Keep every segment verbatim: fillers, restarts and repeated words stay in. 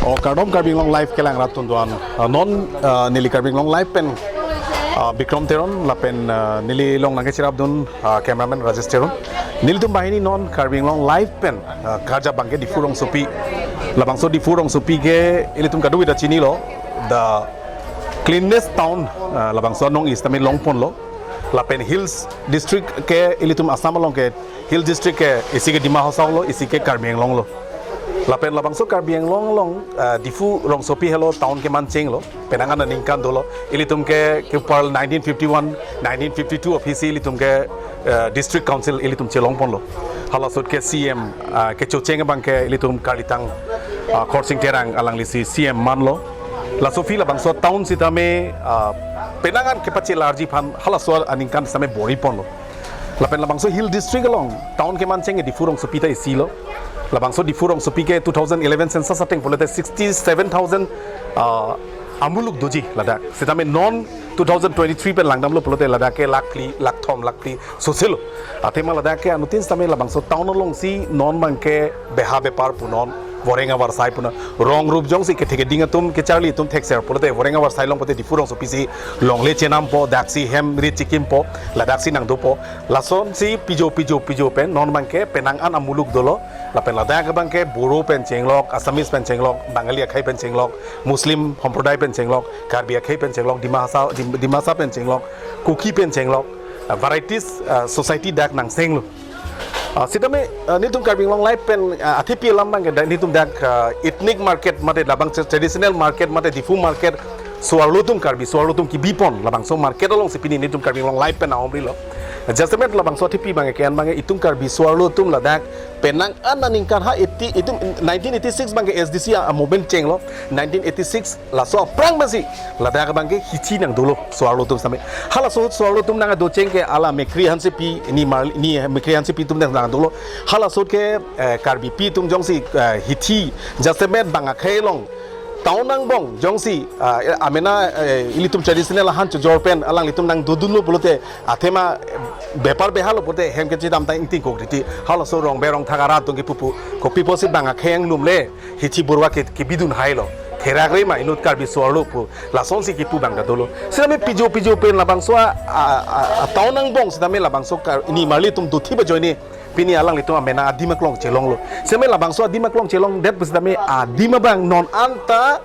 O kardom Karbi Anglong Live kelang rat tun duan. Ah, non, ah, neli Karbi Anglong Live pen, ah, Bikram Teron lapen, ah, neli along nangkechirap dun, ah, cameraman Rajesh Teron. Nelitum banghini non Karbi Anglong Live pen, ah, karjap abangke Diphu rongsopi. Labangso Diphu rongsopi ke ilitum kadokave ta chinilo, the cleanest town, ah, labangso anong sitame longponlo. Lapen Hills District ke ilitum Assam along ke Hill District ke isi ke Dima Hasao lo, isi ke Karbi Anglong lo. Lapen labangso Karbi Anglong along, ah, Diphu rongsopi helo town keman chenglo. Penang an aningkan dolo. Ilitum ke, ke pal nineteen fifty-one, nineteen fifty-two aphisi ilitum ke, ah, District Council ilitum chelongponlo. Halaso ahut ke C M, ah, kechocheng abangke ilitum Karlitang, ah, Khorsing Terang alanglisi C M manlo. Laso aphi labangso town sitame, ah, penang an kepachelarji aphan halaso aningkan sitame bor-iponlo. Lapen labangso Hill District along town keman cheng ke Diphu rongsopi ta isilo. Labangso Diphu rongsopi ke two thousand eleven census ateng pulote sixty-seven thousand, ah, amuluk doji ladak. Sitame non two thousand twenty-three pen langdamlo pulote ladak ke lakh phli, lakh thom, lakh phli soselo. Athema ladak ke anuttin sitame labangso town alongsi non abangke beha bepar punon, voreng avarsai punon. Rong rup jongsi kethek keding atum kecharli atum thekser pulote voreng avarsai long pulote Diphu rongsopi si longle chenampo, daksi hem rit chikimpo, ladaksi nangdopo. Lasonsi pijo pijo pijo pen non abangke penang an amuluk dolo. Lapen ladak abangke Boro pen chenglok, Assamese pen chenglok, Bangali akhei pen chenglok, Muslim homproday pen chenglok, Karbi akhei pen chenglok, Dima Hasao, Dim-, Dimasa pen chenglok, Kuki pen chenglok, ah, varieties, ah, society dak nangsenglo. Ah, sitame, ah, nelitum Karbi Anglong Live pen, ah, athepi alam abangke dak nelitum dak, ah, ethnic market mate labang tra-, traditional market mate Diphu market, so-arlo atum Karbi so-arlo atum kebipon labangso market alongsi pini nelitum Karbi Anglong Live pen ahomrilo. Jasemet labangso athepi abangke ke-en abangke itum Karbi so-arlo atum ladak penang an aningkan ha eighty, itum nineteen eighty-six abangke S D C a, a movement chenglo, nineteen eighty-six laso aphrang pensi ladak abangke hithi nangdolo so-arlo atum sitame. Halaso so-arlo atum nangdocheng ke hala Mekkri Hansepi, Nimarli, Ni Mekkri Hansepi atum nangdolo. Halaso ahut ke, eh, Karbipi atum jongsi, eh, hithi, jasemet bang akhei along town angbong jongsi, ah, amena, eh, ilitum traditional ahan chojor pen alanglitum nangdodunlo pulote athema, eh, bepar behalo pulote hem kechedam ta ingtingkok titi. Halaso rong berong thak arat atum kepu pu, kopi pusi bang akhei anglum le hithi borwa ke, kebidun hailo. Therak re ma inut Karbi so-arlo pu. Lasonsi kepu abang ta dolo. Sitame pijo pijo pen labangso a, a, a, a town angbong sitame labangso Kar-, Nimarli atum dothip ajoine pini alanglitum amena adim aklong chelonglo. Sitame labangso adim aklong chelongdet pusitame adim abang non anta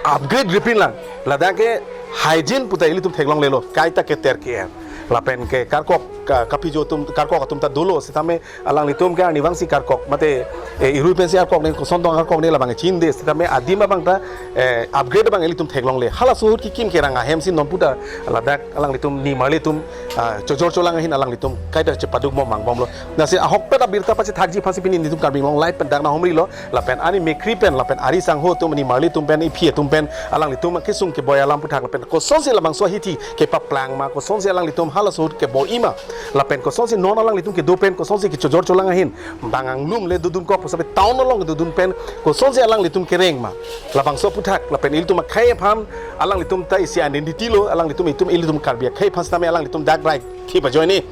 upgrade ripin lang. Ladak ke hygiene puta ilitum theklonglelo. Kaita keter ke-er. Lapen ke karkok ka, kapijo atum, karkok atum ta dolo sitame alanglitum ke arnivangsi karkok mate, eh, irui pensi karkok ne, koson tong karkok ne labang chinde sitame adim abang ta, eh, upgrade abang ilitum theklongle. Halaso ahut kekim kerang ahemsi non puta ladak alanglitum Nimarli atum, ah, chojor cholang ahin alanglitum kaita chepaduk mo mangbomlo. Lasi ahokpet abirta pachethakji aphansi pini nelitum Karbi Anglong Live pen dak nahomrilo. Lapen ani Mekkri pen, lapen ari sangho atum, Nimarli atum pen, iphi atum pen, alanglitum kesung keboi alam aputhak lapen kosonsi labangso ahithi kepaplang ma, kosonsi alanglitum halaso ahut keboi ma, lapen kosonsi non alanglitum kedo pen, kosonsi kechojor cholang ahin bang anglum le dodunkok pusabe town along dodun pen, kosonsi alanglitum kereng ma, labangso aputhak lapen ilitum akhei aphan, alanglitum ta isi identity lo, alanglitum itum ilitum Karbi akhei aphan sitame alanglitum dak rai thip ajoine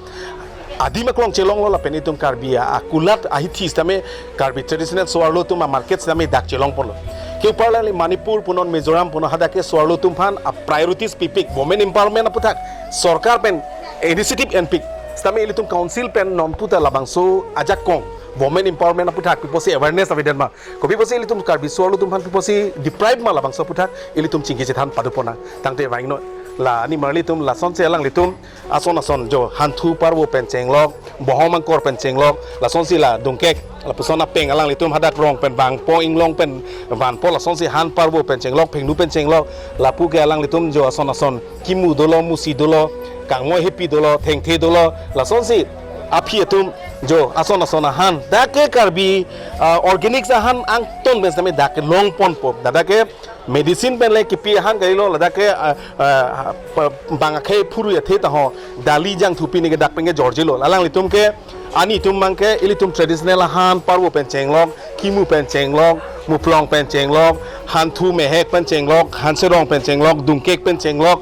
adim aklong chelonglo lapen itum Karbi a, akulat ahithi sitame Karbi traditional so-arlo atum a market sitame dak chelongponlo. Ke upar lang Manipur punon, Mizoram punon, hadak ke so-arlo atum aphan a priorities pipik, women empowerment aputhak sorkar pen initiative enpik. Sitame ilitum council pen non puta labangso ajakong women empowerment aputhak pi pusi awareness avedet ma. Kopi pusi ilitum Karbi so-arlo atum aphan pi pusi deprive ma labangso aputhak ilitum chingki chethan paduk ponnang. Tangte vangno, la Nimarli atum lasonsi alanglitum ason ason jo Hanthu Parvo pen chenglok, Bohong Mangkor pen chenglok, lasonsi la Dungkek, lapuson apeng alanglitum hadak rong pen vangpo, inglong pen vanpo, lasonsi Han Parvo pen chenglok, Phengnu pen chenglok, lapu ke alanglitum jo ason ason kimu dolo, musi dolo, kangmoi hepi dolo, thengthe dolo, lasonsi aphi atum jo ason ason ahan. Dak ke Karbi, ah, organics ahan angton pen sitame dak ke longponpo. Dak ke medicine pen le kipi ahan kalilo, ladak ke, ah, ah, pa-, bang akhei phurui athe ta ho, dali jangthu pini ke dak pen ke jorjilo. Alanglitum ke, ani atum abangke ilitum traditional ahan Parvo pen chenglok, kimu pen chenglok, muplong pen chenglok, Hanthu Mehek pen chenglok, Hanserong pen chenglok, Dungkek pen chenglok,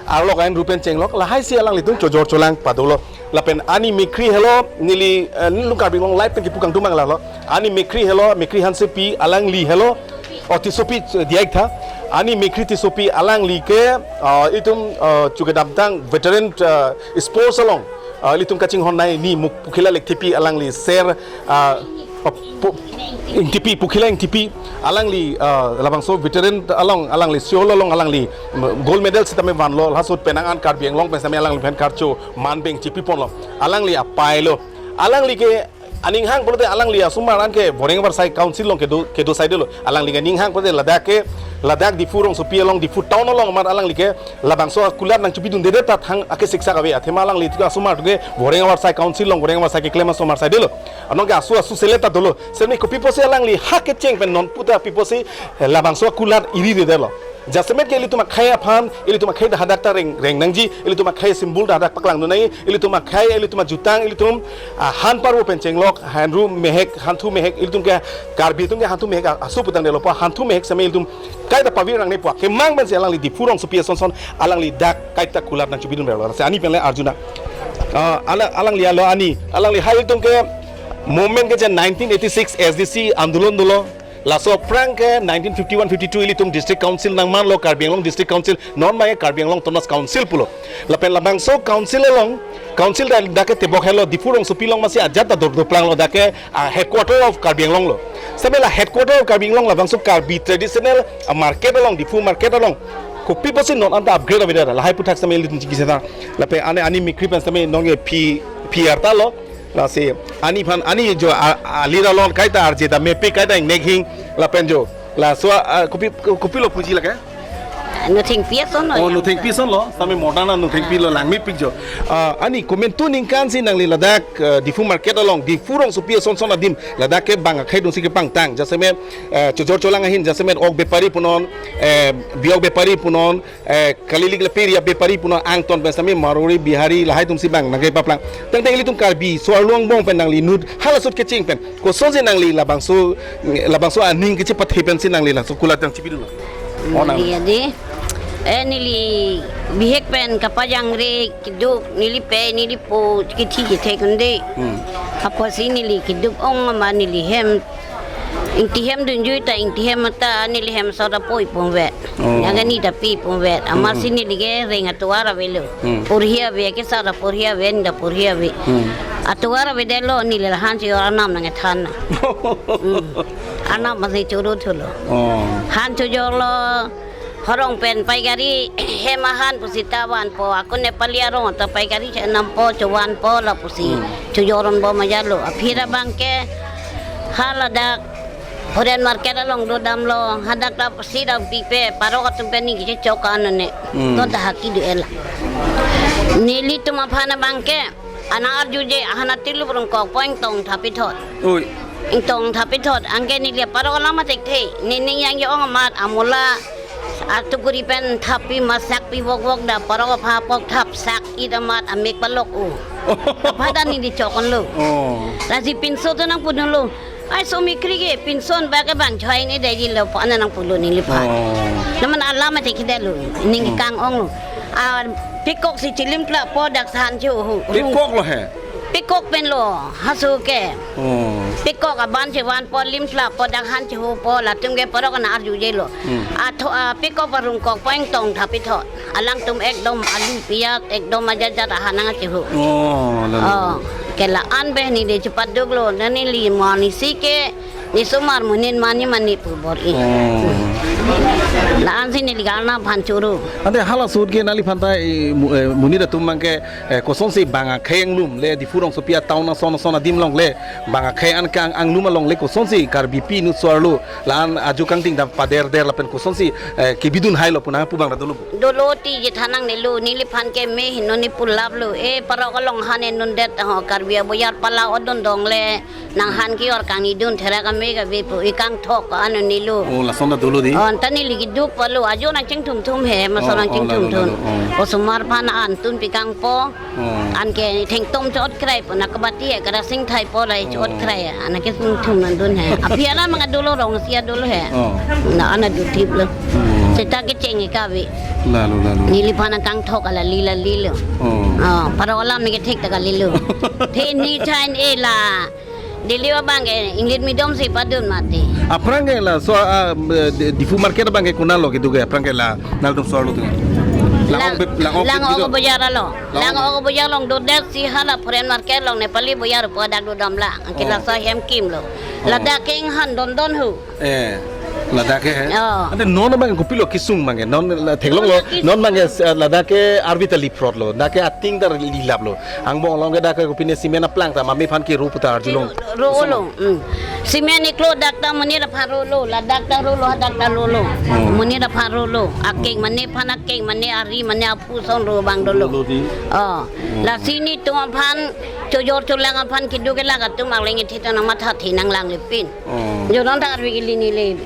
arlok ain ru pen chenglok, lahaisi alanglitum chojor cholang padolo. Lapen ani Mekkri helo, neli, eh, nelitum Karbi Anglong Live pen kipu kangdumang lalo. Ani Mekkri helo, Mekkri Hansepi, alangli helo, Oh, Tissopi, eh, diaik tha. Ani Mikri Tissopi alangli ke, ah, itum, ah, chukedamtang veteran, ah, sports along, ah, ilitum kachinghon nai ni Muk-, Pukhila Lekthepi alangli ser, ah, pu-, Ingtipi, Pukhila Ingtipi alangli, ah, labangso veteran along alangli Seoul along alangli, mm, gold medal sitame vanlo, lahasut penang an Karbi Anglong pen sitame alangliphan karcho man pen chipi ponlo. Alangli apailo. Alangli ke aning hang pulote alangli asomar an ke Boreng Avarsai Council along kedo, kedo saidelo. Alangli ke aning hang pulote ladak ke, ladak Diphu rongsopi along, Diphu town along mar alangli ke labangso akulat nangchipidundedet ta thang ake siksak ave. Athema alangli tu asomar tu ke Boreng Avarsai Council along, Boreng Avarsai keklem asomar saidelo. Anong ke asu asu selet ta dolo. Semi kopi pusi alangli ha kecheng pen non puta pi pusi labangso akulat iri dedelo. Jasemet ke ilitum akhei aphan, ilitum akhei dak hadak ta reng, reng nangji, ilitum akhei symbol dak hadak paklangdun nai, ilitum akhei, ilitum ajutang, ilitum, ah, han parvo pen chenglok, hanru mehek, hanthu mehek, ilitum ke Karbi atum ke hanthu mehek, ah, asu putang delo pa, hanthu mehek seme ilitum kaita pavir nangne pu. Kemang pensi alangli Diphu rongsopi ason son, alangli dak kaita kulat nangchipidunverlo. Lasi ani penle arjuna. Ah, ala-, alangli alo ani, alangli ha ilitum ke movement ke jen nineteen eighty-six S D C andolon dolo. Laso aphrang ke nineteen fifty-one fifty-two ilitum District Council nangmanlo, Karbi Anglong District Council, non ma ke Karbi Anglong Autonomous Council pulo. Lapen labangso council along, council dak, dak ke tebok helo, Diphu rongsopi along masi ajat ta dor doplanglo, dak ke, ah, headquarter of Karbi Anglong lo. Sitame la headquarter of Karbi Anglong labangso Karbi traditional, ah, market along, Diphu market along kopi pusi non anta upgrade avedet, lahai aputhak sitame ilitum chingki seta. Lapen ani, ani Mikri pen sitame non ke phi, phi arta lo. Lasi ani aphan, ani jo a, alir along kaita arje ta mepik, kaita ingnek hing lapen jo. Laso, ah, kopi, kopilo puji lake? Nothengpi ason lo. Oh, ya. Nothengpi ason lo. Sitame modern a nothengpi lo, langmepik jo. Ah, ani komantu ningkan si nangli ladak, ah, Diphu market along, Diphu rongsopi ason son adim ladak ke bang akhei dunsi kepangtang. Jasemet, ah, chojor cholang ahin, jasemet ok bepari punon, eh, biok bepari punon, eh, kalilik lapi ri abepari punon, angton pen sitame Marwari, Bihari, lahai atumsi bang nangkepaplang. Tangte ilitum Karbi so-arlo angbong pen nangli inut hala asut kecheng pen kosonsi nangli labangso, labangso aning kechepathe pensi nangli laso kulat nangchipidunlo? Oh, nang. Neli adi, eh, neli bihek pen kapajangre keduk, neli pe, neli po, kithi kithek kunde. Hmm. Apotsi neli keduk ong ma neli hem Ingti hem dunjui ta, ingti hem ta neli hem sot apoi pungvet. Oh. Yang ni ta pi pungvet. Amat Hmm. si neli ke reng atovar avelo. Hmm. Porhi ave ke sara porhi ave, nda porhi ave. Hmm. Atovar avedetlo, neli la han chojor anam nangkethan na. Hmm. Anam masi choro thulo. Oh. Han chojorlo, horong pen paigari hem ahan pusi ta vanpo, akun Nepali arong ta paigari chenampo, chovanpo lapusi. Hmm. Chojoron bom ajatlo. Aphira abang ke haladak Foreign market along dodamlo, hadak lapusi dam pipe, parok atum pen ningje chok anone. Hmm. Ton ta haki do ela. Nelitum aphan abang ke, ana arjuje, ahan atilu rungkok po ingtong thap pithot. Oi. Ingtong thap pithot, anke neli parok alam athekthe, nening yang jo-ong amat, amola, atukuri pen thap pi masak pi vok vok da, parok apha pok thap sak it amat, amek palok u. Pada neli chokon lo. Oh. Lasi pinso to nangpudunlo. Ai so Mikri ke pinso an ba ke bang choi ne dajilo po ana nangpulo neliphan. Oh. Naman alam athekthedetlo, ning Hmm. kang-onglo. A pekok si chilim pla po dak san chu hu. Pekok lo he? Pekok pen lo, haso ke. Oh. Pekok aban chevanpo lim pla po dak han chehupo latum ke parok ana arjujelo. Hmm. Atho, a pekok parungkok po ingtong thap pithot. Alangtum ekdom alu piyaj ekdom ajat ajat ahan nangchehu. Oh, lalu. Oh, ke la-an beh neli chepaduklo, neli mani si ke, ne somar munin mani mani pu bor-i. Oh. La-an si neli galna phan choro. Ante hala ahut ke nangliphan ta, eh, mu-, eh, monit atum abang ke, eh, kosonsi bang akhei anglum le Diphu rongsopi a-town ason ason adim along le bang akhei an kang anglum along le kosonsi Karbipi inut so-arlo la-an ajo kangting dam pader der lapen kosonsi, eh, kebidun hailo pu nangpu abang ta dolo pu? Dolo ti je than nangnelo, neliphan ke me heno ne pulaplo. E parok along han enundet ho, Karbi abojar pala odon dong le nang han ke-or kangni dun thera kame kave pu, ikangthok ano nelo. Oh, lason ta dolo di? Oh, anta neli keduk palo, ajo nangchingthum thum he, maso Oh, oh, nangchingthum lalo, thum. Lalo, oh. Osomar aphan an tun pikangpo. Oh. Anke thengtom chot krai puna kabati ya kara sing thai po lai chot Oh. krai ya. Anake sing thum nandun he. Api ana manga dolo rong sia dolo he. Oh. Na ana duthip lo. Hmm. Seta kecheng ke kave. Lalo, lalo. Neliphan kangthok ala lila lilo. Oh. Oh, parok alam ne kethek ta kalilo. The ni chain e la. Delhi abang ke English medium si padun mati. Aphrang ke laso, ah, di-, Diphu market abang ke konat lo kedo ke, aphrang ke la nangtum so-arlo tu. Lang, Langok be-, Langok lang bedo. Langok bojar lo. Langok. Langok bojar along dodet si hala foreign market along Nepali bojar pu dak dodam la. Angke Oh. laso hem kim lo. Oh. Ladak ke inghan dondon hu. Eh, ladak ke, eh? Oh. Ante non abang kopilo kesung abang ke, non la theklong lo, Kopilo kesung. non abang ke, eh, ladak ke arvi ta liphrot lo, dak ke ating ta lilap lo. Angbong along ke dak ke kopine cement aplang ta mame aphan kero pu ta arjulong. Ro-, ro-, lo, hmm. Cement iklo dak ta monit aphan ro lo, ladak ta ro lo, hadak ta ro lo. Hmm. Monit aphan ro lo, akeng mane aphan akeng mane ari mane apu ason ro abang dolo. Ro lo di. Oh. Hmm. Lasi nelitum aphan chojor cholang aphan kedo kelak atum arleng ethe ta nangmathathe nanglang lepin. Oh. Jonon ta arve ili neli.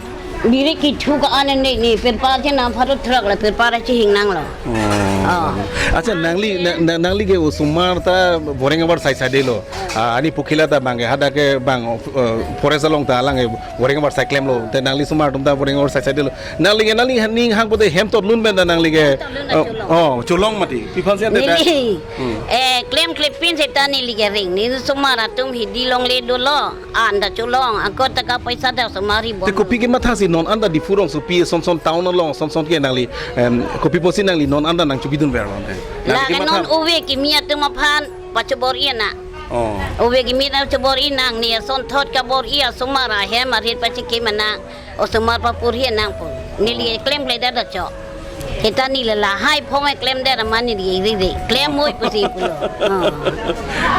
Biri kethu ka-an ne ni pirpar che nam pharo truck la pirpar che hing nang lo. Oh. Oh. Accha, nangli, na-, na-, nangli ke osomar ta boreng abar sai sai de lo. Ah, ani pukhila ta abang ke hadak ke abang, eh, forest along ta alang ke boreng abar sai klem lo. Te nangli osomar atum ta boreng abar sai sai de lo. Nangli ke nangli ning hang pote hem tot lun pen ta nangli ke. Hem tot lun ta eh, cholong. Oh, cholong mati. Pi aphan si ante ta. Neli. Hmm. Eh, klem klepin seta neli ke ring. Neli osomar atum hidi longle dolo. An ta cholong, angkot ta kapaisa ta osomar ri bon. Te kopi kematha si non anta Diphu rongsopi son son town along son son ke nangli, em, kopi pusi nangli non anta nangchobidun ver non te. Nangli lake kematha non ove kimi atum aphan pachobor-i nang. Oh. Ove kimi ta chobor-i nang, ne asonthot kabor-i, osomar ahem arit pachekim nang. Osomar papur-i nang pu. Neli klem klemdet ta chok. Seta neli lahai phong klem det amat neli ri ri. Klem moi pusi pulo. Oh.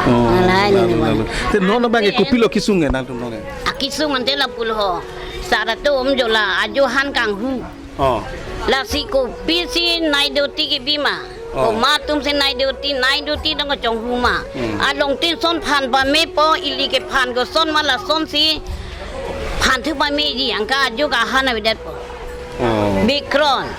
Oh, lahai neli lalu, lalu. Te non abang ke kopilo kesung ke nangtum non ke? Akesung ante lapu lo ho. Sar atum jo la ajo han kanghu. Oh. Lasi kopisi nai duty kebi ma. Oh. Komat atum si nai duty, nai duty dong kachonghu ma. Hmm. Along tin son phan pamepo, ili ke phan koson ma lason si phan thu pameji, angke ajo kahan avedetpo. Oh. Bikron.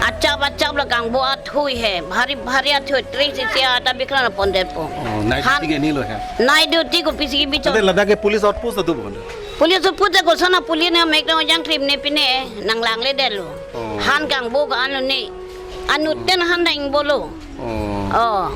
Achap achap la kangbo athui he. Bhari bhari athui tri sisi ata bikron apon detpo. Oh, nai duty ke ni lo he. Nai duty kopisi kebi chot. Ante ladak ke police outpost atu bon. Police outpost ta koson a police ne mek dong jang krim ne pine nanglang le det lo. Oh. Han kangbo ka-an lo ne. Anut ten han dang bolo. Oh. Oh.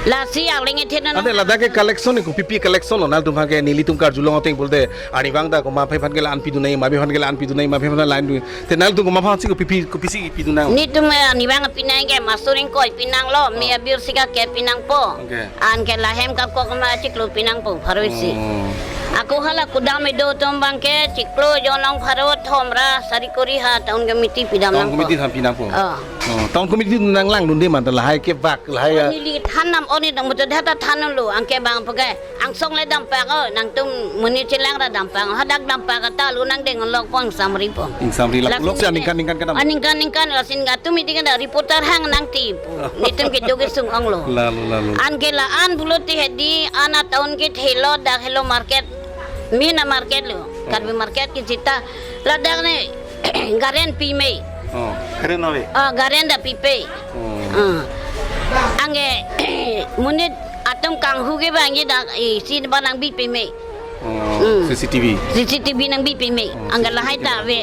Lasi arleng ethe na. Ante ladak ke collection ni kopipi collection lo nangtum aphan ke nelitum karjulong ateng pulote arnivang ta komat aphan ke la-an pidun nang, mamat aphan ke la-an pidun nang, mamat aphan line dun. Te nangtum komat aphan si kopipi kopisi pidun nang. Nelitum, eh, arnivang pinang ke masur ingkoi pinang lo, Oh. mi abir sika ke pinangpo. Okay. Anke lahem kakok ma chiklo pinangpo pharo isi. Oh. Ako hala kudam edo atum abang ke chiklo jonong pharo thom ra sari kori ha town committee pidam Town nangpo. Committee aphan pinangpo. Oh. Oh, town committee nanglang dunde ma ta lahai ke bak lahai ya. Neli than nam oni dong betul data than lo angke abang pakai angsong le dampak oh nangtum monit chelang ra dampak hadak dampak ta lo nangdeng lok pon samri po. Ingsamri la lak lok si aningkan ningkan kedam. Aningkan ningkan lasin ga tum iti kan reporter hang nangti po. Nelitum kedo kesung ong lo. Lalu lalu. Anke la-an pulote hedi an a town ke thelo dak helo market. Mina market lo. Oh. Karbi market ke chita ladak ne garen pi me. Oh, keren ave. Oh, garen ta pipe. Oh. Ah. Anke monit atum kanghu ke abang ke dak isi ba nangbipe me. Oh, Hmm. C C T V. C C T V nangbipe me. Oh, Anke lahai C C T V ta ave.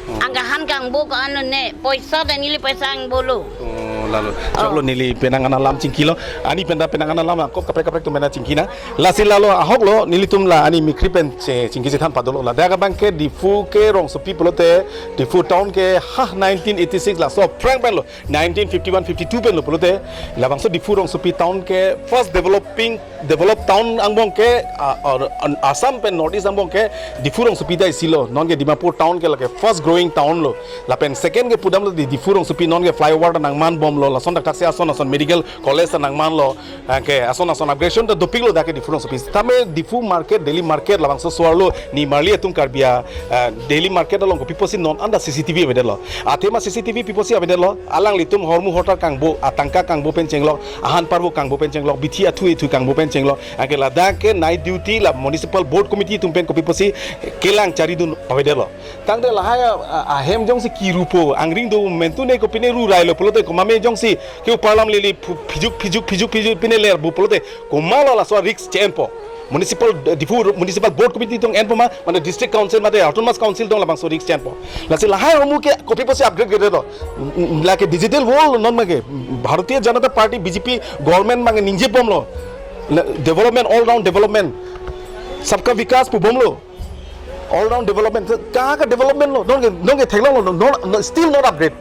Oh. Anke han kangbo ka-an lo ne. Poisa ta neli poisa angbolo. Oh, lalu. Oh. Choklo neli penang ana lam chingkilo. Ani penta penang ana lam angkop kaprek kaprek atum penta chingki nang. Lasi lalo ahok lo nelitum la ani mikri pen che-, chingki chethan padolo ladak abang ke Diphu ke rongsopi pulote Diphu town ke ha nineteen eighty-six laso aphrang pen lo nineteen fifty-one fifty-two pen lo pulote labangso Diphu rongsopi town ke first developing developed town angbong ke, ah, or, an-, Assam pen North East angbong ke Diphu rongsopi ta isi lo non ke Dimapur town ke lake first growing town lo lapen second ke pudam lo di Diphu rongsopi non ke flyover ta nangman bom lo lason thakthak si ason ason medical college ta nangman lo. Anke ason ason upgradation ta dopik lo dak ke Diphu rongsopi. Tame Diphu market, daily market labangso so-arlo ni marli atum Karbi a, ah, daily market along kopi pusi non anta C C T V avedet lo. Athema C C T V pi pusi avedet lo. Alanglitum hormu hortar kangbo, atangka kangbo pen chenglok, ahan parvo kangbo pen chenglok, bithi athui athui kangbo pen chenglok. Anke ladak ke night duty la municipal board committee atum pen kopi pusi kelang charidun avedet lo. Tangte lahai a, a, ahem jongsi kirupo, angring do mentu ne kopine ru rai lo pulote komat me jongsi ke uparlam lili phu-, phijuk, phijuk, phijuk, phijuk pine ler bu pulote komat lo laso risk che-enpo. Municipal, eh, Diphu Municipal Board Committee tong enpo ma, mane District Council mate Autonomous Council tong labangso risk che-enpo. Lasi lahai hormu ke kopi pusi upgrade gede to. N-, n-, lake digital world non ma ke. Bharatiya Janata Party B J P government ma ke ningje bom lo. La, development, all round development. Sabka Vikas pubomlo. All round development. Kaha ka development lo? Non ke, non ke theklonglo, non, non, still not upgrade.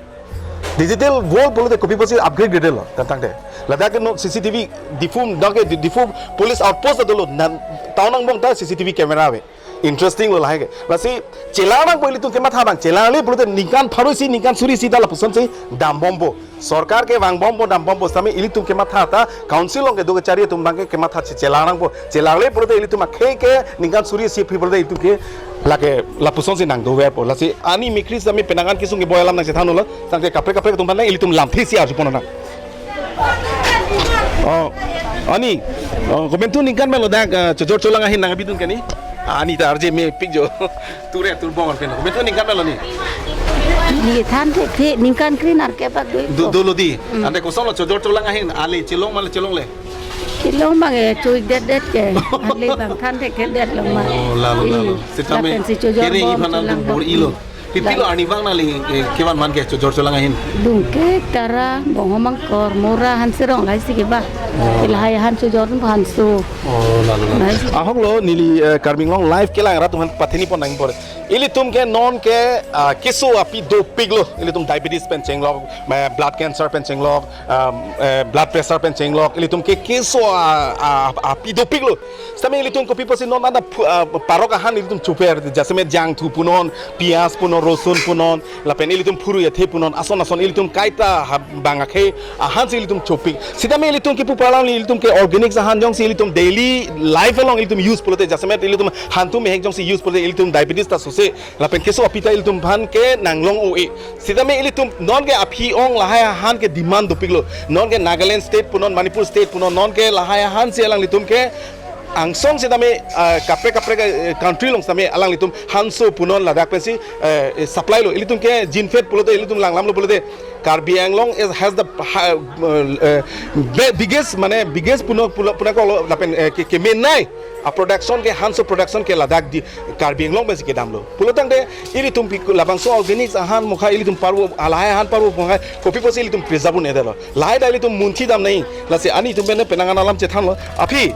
Digital world pulote kopi pusi upgrade gredelo, tangtangte. Ladak ke non C C T V, Diphu, dak ke Diphu police outpost ta dolo, nan, town angbong ta C C T V camera ave. Interesting lo lahai ke. Lasi chelang nangpo ilitum kematha abang, chelangle pulote ningkan pharo isi, ningkan suri isi ta lapuson si dambompo. Sorkar ke vangbompo, dambompo, sitame ilitum kematha ta council along kedo kachari atum abang ke kematha che-, chelang nangpo. Chelangle pulote ilitum akhei ke ningkan suri isi aphi pulote ilitum ke lake lapuson si nangdoverpo. Lasi ani mikri sitame penang an kesung keboi alam nangchethanlo. Tangte kaprek kaprek atum aphan ilitum lamthe isi arjupon nang. Oh, ani, oh, komentu ningkan melo dak, eh, chojor cholang ahin nangkebidun ke ni? Ani ta arje mepik jo. Ture turbong ke no. Komentu ningkan melo ni? Ni than thekthe, ningkan kre-nerkep bak dui. Do, dolo di. Hmm. Ante kosonlo chojor cholang ahin, ale chelong ma le chelongle? Chelong abang e, chui det det ke. Ale abang than thekthe detlo ma. Oh, lalo, lalo. Eh, sitame lapen si chojor kiri bom, iphan cholang altum bor-ilo. Pipilo arnivang nangli, eh, kevan man ke chojor cholang ahin? Dungke, Tara, Bonghom Angkor, Mora, Hanserong lahai si keba. Oh. Lahai ahan chojor hanso. Oh, lalo, lalo. Lahai si. Ahok lo neli, eh, Karbi Anglong Live kelang rat atum aphan pathenipon nangpor. Ilitum ke non ke, ah, keso api dopiklo. Ilitum diabetes pen chenglok, ma blood cancer pen chenglok, um, eh, blood pressure pen chenglok. Ilitum ke keso, ah, ah, api dopiklo. Sitame ilitum kopi pusi non anta phu-, ah, parok ahan ilitum choper, jasemet jangthu punon, piyaj punon, rosun punon, lapen ilitum phurui athe punon, ason ason ilitum kaita ha bang akhei ahan si ilitum chopik. Sitame ilitum kipu palang ilitum ke organic ahan jongsi ilitum daily life along ilitum use pulote, jasemet ilitum hantu mehek jongsi use pulote ilitum diabetes ta sose, lapen keso api ta ilitum aphan ke nanglong-o-e. Sitame ilitum non ke aphi ong lahai ahan ke demand dopiklo. Non ke Nagaland state punon, Manipur state punon, non ke lahai ahan si alanglitum ke angsong sitame, ah, kaprek kaprek, eh, country along sitame alanglitum hanso punon ladak pensi, eh, eh, supply lo. Ilitum ke jinfet pulote, ilitum langlamlo pulote, Karbi Anglong is, has the ha-, eh, eh, be-, biggest, mane biggest puno, pulo, punakoklo lapen, eh, ke, kemenei a production ke, hanso production ke ladak di Karbi Anglong pensi kedamlo. Pulotangte ilitum pik labangso organic ahan mokha ilitum parvo, lahai ahan parvo mokha kopi pusi ilitum preserve un-edetlo. Lahai ta ilitum munthi dam nai. Lasi ani atum pen penang an alam chethanlo. Aphi,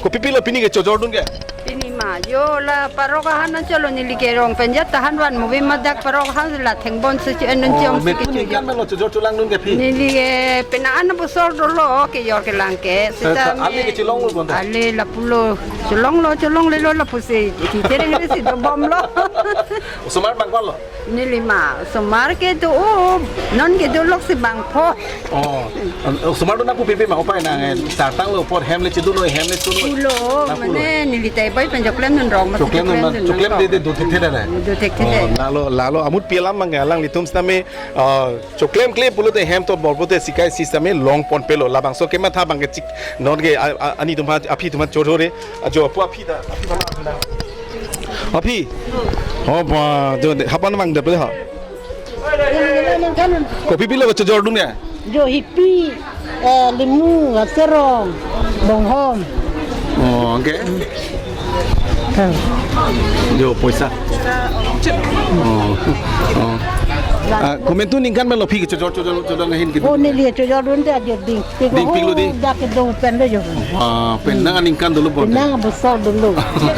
kopi pilo pini ke chojor dun ke? Pini ma, jo la parok ahan an cholo, neli ke Rongpenjat tahan van movie ma dak parok ahan la thengbon si che-en dun. Oh, chom si metu ke ningkan chojor. Melo chojor cholang dun ke aphi? Neli ke penang an bosor dolo kejor kelang ke. Seta, seta ale me ke chelonglo bonta? Ale lapulo. Chelonglo, chelonglelo lapusi. Ti tereng re si dobomlo. Osomar abang ko-anlo? Neli ma, osomar ke do, oh, non ke dolok si bangpho. Oh, osomar do nangpu pipi ma, opai nang, eh, sartanglo apor hem le chedunlo, hem le chedunlo. Pulo, nangpulo. Mane neli tai bai pen choklem dun rong, ma choklem dun, choklem dun de, de, do thekthe de. Do thekthe de. Oh, lalo, lalo, amut pi alam abang alanglitum sitame, ah, choklem kle pulote hem to bor pulote sikai sitame longponpelo, labangso kematha abang ke chik, non ke, a, a, ani atum aphan, aphi atum aphan chojor re, ajo pu aphi ta, aphi ta. Aphi. Oh, ba, jo, de, hapan mang dapre ha. Kopi pilo chojor dun ya? Jo hipi, eh, limu, aserong, bonghom. Oh, okay. Hmm. Jo, poisa. Oh, oh. Ah, komentu ningkan melo aphi ke chojor, chojor, chojor ahin ke? Oh, neli chojor dun te ajo ding. Dingpiklo di? Dak kedo pen do jo. Ah, penang aningkan dolo bon. Penang bosor dolo.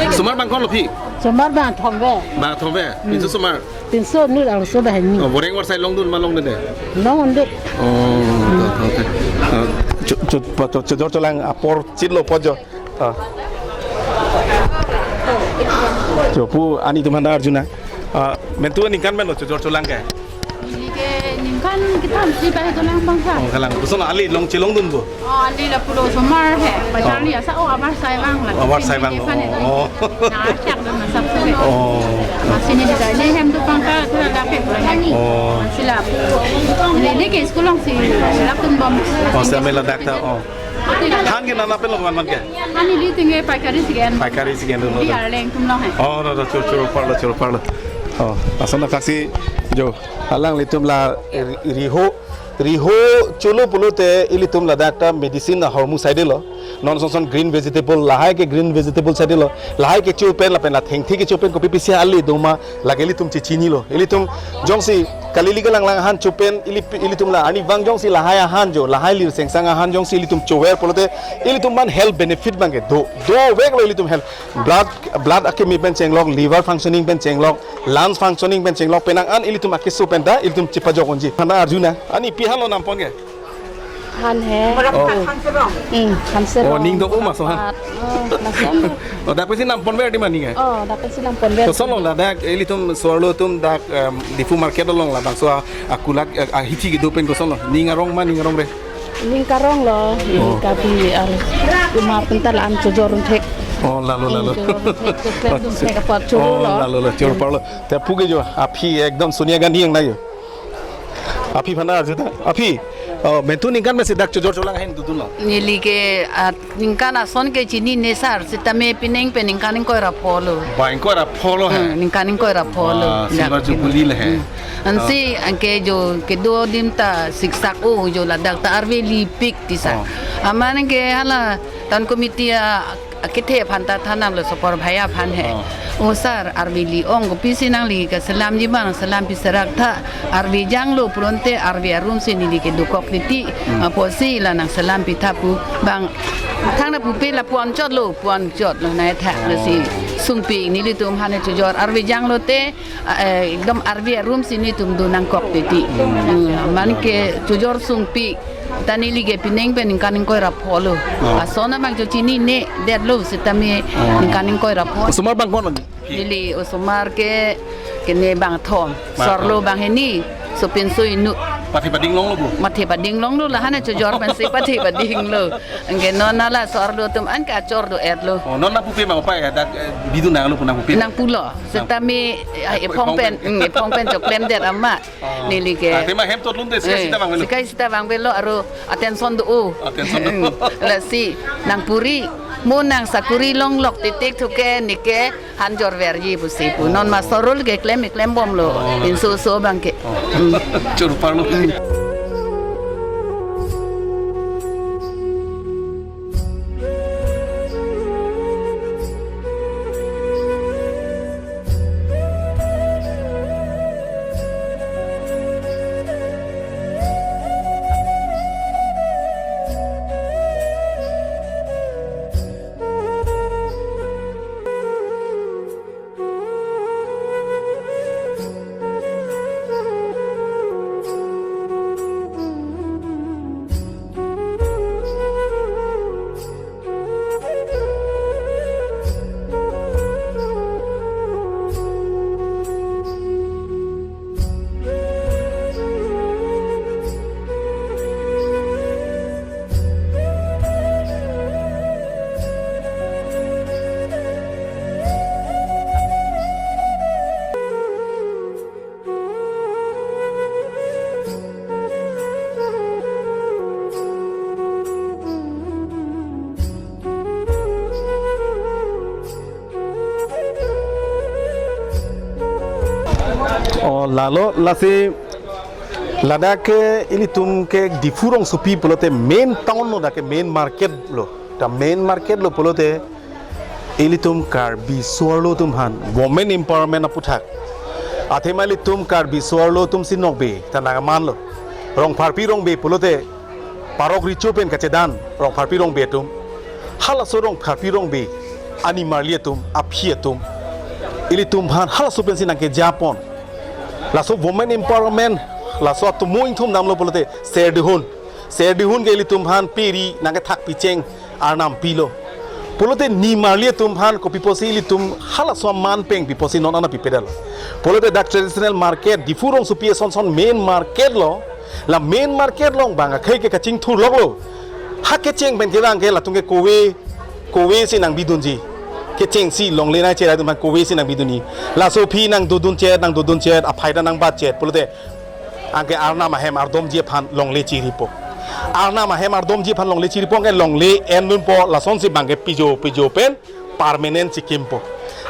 Osomar abang ko-anlo aphi? Osomar abang thomve. Abang thomve. Hmm. Pinso osomar? Pinso nu arloso dah ni. Oh, boreng war sai longdun ma longdunde? Longdunde. Oh, okay, okay. Ah, cho-, cho-, pa-, cho-, chojor cholang apor chitlo po jo. Ah. Jo pu ani atum aphan arjuna. Ah, metu ningkan melo chojor cholang ke? Neli ke ningkan kethom si bai dolang bang sa. Oh, kalang. Koson ale long chelongdunpo? Oh, ale lapulo osomar he. Pacharli asa, oh, abar sai vanglo. Abar sai vanglo. Oh. Na chak dun na sab se. Oh. Masi neli dai ne hem do pangka thura lape pura he. Oh. Masi la. Neli ke school along si lap dunbom. Oh, sitame ladak ta, oh. Than ke nana pen lo man ke? Ani neli ting ke paikari si ke-en. Paikari si ke-en lo. Di arleng atum along he. Oh, no, no, choro, choro parlo, choro parlo. Oh, lason athak si jo alanglitum la ri-, riho, riho cholo pulote ilitum ladak ta medicine ahormu side lo. Non son son green vegetable, lahai ke green vegetable sadi lo, lahai kecho pen lapen la thengthe kecho pen kopi pisi ali doma, lake ilitum chechinilo. Ilitum jongsi kali lika langlang ahan cho pen ili, ilitum la arnivang jongsi lahai ahan jo, lahai lir sengsang ahan jongsi ilitum chover pulote ilitum man health benefit abangke do, doveklo ilitum health. Blood, blood akimi pen chenglok, liver functioning pen chenglok, lungs functioning pen chenglok, penang an ilitum akeso pen ta ilitum chepajok unji. Hana arjuna, ani pi halo nampon ke? Han he. Oh. Hmm, Han Serong. Oh, ning do-o ma so han. Oh, lason. Oh, dak pensi nampon ver di mani ke? Oh, dak pensi nampon ver. Kosonlo ladak, ilitum so-arlo atum dak, em, Diphu market along labangso a, akulak, a, ahithi kedo pen kosonlo. Ning arong ma, ning arong re? Ning karong lo, ning Oh. kabi ar, kuma penta la-an chojor unthek. Oh, lalo, Hmm, lalo. chojor unthek, chojor unthek apot chojor Oh, lo. lalo, lalo, chojor parlo. Te puke jo, aphi ekdom Sonia Gandhi yang nayo. Aphi aphan arjuta. Aphi, oh, mentu ningkan mesi dak chojor cholang ahin dodunlo. Neli ke, ah, ningkan ason ke chinine sar, sitame pining pen ningkan ingkoi ra pholo. Ba ingkoi ra pholo he. Hmm, ningkan ingkoi ra pholo. Wah, silver Dak jubilee le he. Hmm. Ansi Oh. anke jo kedo adim ta siksak o jo ladak ta arve lipik tisa. Oh. Amat anke hala town committee a akethe aphan ta thanam lo sopor bhai aphan he. Oh. O sar, arve li-ong, kopisi nangli keselamji abang selampi serak tha, arve janglo pulote arve arum si neli kedokok titi, Hmm. apotsi la nang selampi tha pu bang, thang na pupe la puan chotlo, puan chotlo na tha, Oh. lasi sungpi nelitum aphan chojor arve janglote, ah, eh, ekdom arve arum si nelitum do nangkok titi. Hmm. Hmm, amat ke chojor sungpi. Ta neli ke pining pen ningkan ingkoi ra pholo. Oh. Ason abang jo chinine detlo sitame Oh. ningkan ingkoi ra pholo. Osomar abang ko-an lo ni? Neli osomar ke kene bangthom. Bangthom. So-arlo bang hini. Sopinso inut. Pathe pading longlo bo? Pathe pading longlo, la han chojor pensi pathe pading lo. Anke non hala so-arlo atum an kachor do-etlo. Oh, non nangpupe ma upai ya, dak, eh, bidun nanglo pu nangpupe? Nangpulo. Nang- Sitame, ah, Eh, ephong ephong pen, pen. Hmm, ephong pen choklem det amat. Oh. Neli ke. Ah, tema hem tot lun te, sika Eh, sita bang lo. sika sita bang velo aro attention do-o. Attention do-o. Hmm, lasi nangpuri, mo nang sakuri longlok titik thuke neke han jor verji pusi pu. Non ma so-arlo ke klem klem bomlo. Oh. Pinso so abang ke. Oh. Hmm. Chojor parlo. Hmm. Oh, lalo, lasi ladak ke ilitum ke Diphu rongsopi pulote main town lo, dak ke main market lo. Ta main market lo pulote ilitum Karbi so-arlo atum aphan women empowerment aputhak. Athema ilitum Karbi so-arlo atum si nokbe ta nangmanlo. Rongpharpi rongbe pulote parok recho pen kachedan rongpharpi rongbe atum. Halaso rongpharpi rongbe animarli atum, aphi atum, ilitum aphan halaso pensi nangkejapon. Laso women empowerment, laso atomo ingthum damlo pulote, ser dihun. Ser dihun ke ilitum aphan peri nangkethak picheng arnam pilo. Pulote nimarli atum aphan kopi pusi ilitum halaso aman peng pi pusi non an pipe detlo. Pulote dak traditional market, Diphu rongsopi ason son main market lo, la main market along bang akhei ke kachingthur loklo. Ha kecheng pen kevang ke latum ke kove, kove si nangbidunji. Kechengsi longle nangcherai atum aphan kove si nangbidunji. Laso aphi nangdodun chet, nangdodun chet, aphai ta nangbat chet. Pulote anke arnam ahem ardomji aphan longle chiripo. Arnam ahem ardomji aphan longle chiripo, anke longle endunpo, lasonsi bang ke pijo, pijo pen permanent chikimpo.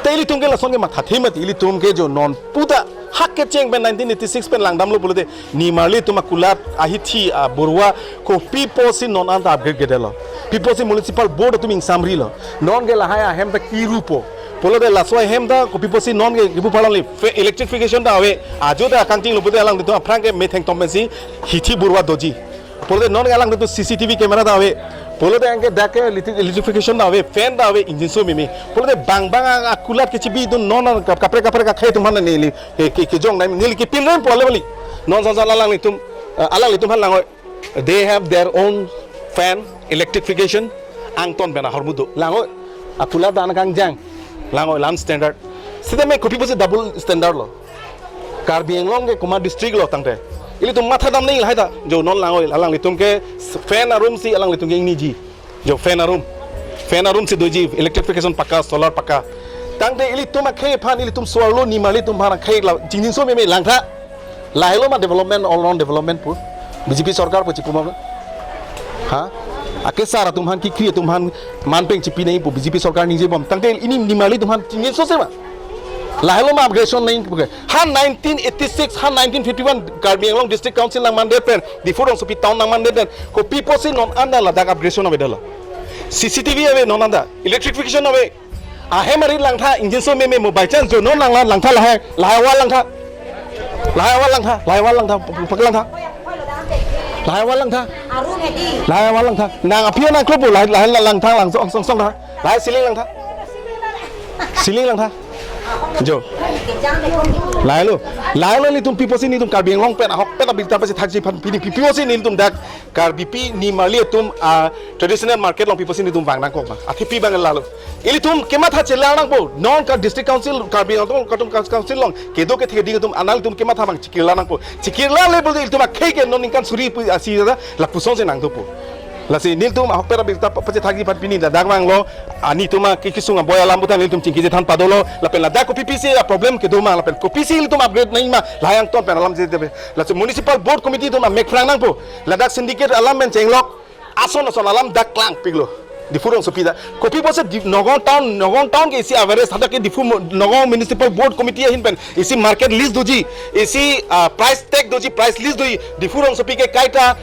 Te ilitum ke lason ke mathathe mati, ilitum ke jo non puta Hak kecheng pen nineteen eighty-six pen langdamlo pulote, nimarli atum akulat ahithi aburwa kopi pusi non anta upgrade kedetlo. Pi pusi municipal board atum ingsamrilo. Non ke lahai ahem ta kirupo. Pulote laso ahem ta kopi pusi non ke kipu phalangli fe-, electrification ta ave. Ajo ta kangting lo pulote alanglitum aphrang ke metheng tom pensi hithi burwa doji. Pulote non ke alanglitum C C T V camera ta ave. Pulote anke dak ke electric-, electrification ta ave, fan ta ave, ingjinso meme. Pulote bang bang a, akulat kechibi atum non kap-, kaprek kaprek akhei atum aphan neli ke, ke, kejong nai neli kepinrem pulo bali. Non son son alanglitum, eh, alanglitum aphan langoi. They have their own fan, electrification, angton pen ahormu do. Langoi, akulat dan kangjang. Langoi, lam standard. Sitame kopi pusi double standard lo. Karbi Anglong ke komat district lo tangte. Ilitum mathadam nangji lahai ta. Jo non langoi, alanglitum ke fan arum si alanglitum ke ingniji. Jo fan arum. Fan arum si doji, electrification pakka, solar pakka. Tangte ilitum akhei aphan, ilitum so-arlo nimarli atum aphan akhei la, chingjinso meme langtha. Lahelo ma development, all round development pu. B J P sorkar pu chipu ma. Ha? Akesar atum aphan, kekri atum aphan manpeng chipi nangji pu B J P sorkar ningjebom. Tangte ili nimarli atum aphan chingjinso se ma. Lahelo ma upgradation nangji pu ke. Ha nineteen eighty-six, ha nineteen fifty-one Karbi Anglong District Council nangmandet pen, Diphu rongsopi town nangmandet pen, kopi pusi non anta ladak upgradation avedetlo. C C T V ave non anta, electrification ave. Ahem arit langtha, ingjinso meme mo by chance jo non langla langtha lahai, lahai wa langtha. Lahai wa langtha, lahai wa langtha, pak langtha. Lahai wa langtha. Lahai wa langtha. Nang aphi nang klop lahai, lahai langtha lang song song song lahai. Lahai ceiling langtha. Ceiling langtha. Jo. Lahelo. Lahelo nelitum pi pusi nelitum Karbi Anglong pen ahok pen abirta pasi thakji aphan pini pi pusi nelitum dak Karbipi nimarli atum a traditional market along pi pusi nelitum vang nangkok ma. Athe pi abang lalo. Ilitum kematha chelar nangpo. Non ka district council, Karbi Anglong atum council along kedo kethe keding atum analitum kematha abang chikirlar nangpo. Chikirlar le pulote ilitum akhei ke non ningkan suri pu asi da lapuson si nangdopo. Lasi nelitum ahok pera birta pachethakji aphan pini dak vanglo. Nelitum a ke kesung aboi alam puta nelitum chingki chethan padolo. Lapen ladak kopi pusi a problem kedo ma, lapen kopi pusi ilitum upgrade nangji ma, lahai angton pen alam je debe. Lasi municipal board committee atum amek phrang nangpo. Ladak syndicate alam pen chenglok. Ason ason alam dak klangpiklo. Diphu rongsopi dak. Kopi pusi di Nagaon town, Nagaon town ke isi average hadak ke Diphu mo-, Nagaon municipal board committee ahin pen isi market list doji, isi, ah, price tag doji, price list doji. Diphu rongsopi ke kaita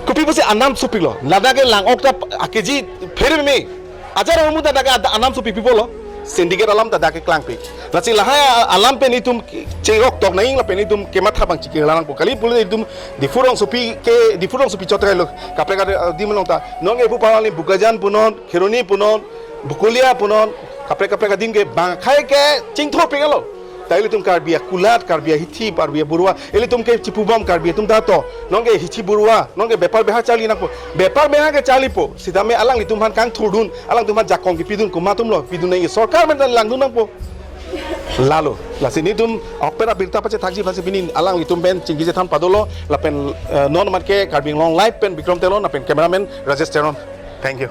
kopi pusi anam sopiklo. Ladak ke lang-ok ta a K G phere me. Ajar ahormu ta dak ke anam sopi pipo lo. Syndicate alam ta dak ke klangpik. Lasi lahai a-, alam pen itum chengrok tok nangji lapen itum kematha abang chikirlar nangpo. Kali pulote itum Diphu rongsopi ke, Diphu rongsopi chot kailo. Kaprek kaprek adim along ta. Non ke pu parali Bokajan punon, Kheroni punon, Bokolia punon, kaprek kaprek adim ke bang akhei ke chingthopik lo. Ta ilitum Karbi akulat, Karbi ahithi, Karbi aburwa, ilitum ke chipubom Karbi atum ta to. Non ke hithi burwa, non ke bepar beha charli nangpo. Bepar beha ke charlipo. Sitame alanglitum aphan kangthurdun, alanglitum aphan jakong kepidun komat atumlo, pidun nangji sorkar pen langdun nangpo. Lalo, lasi nelitum ahok pera birta pachethakji aphansi pini alanglitum pen chingki chethan padolo, lapen, eh, non amat ke Karbi Anglong Live pen Bikram Teron, lapen cameraman Rajesh Teron. Thank you.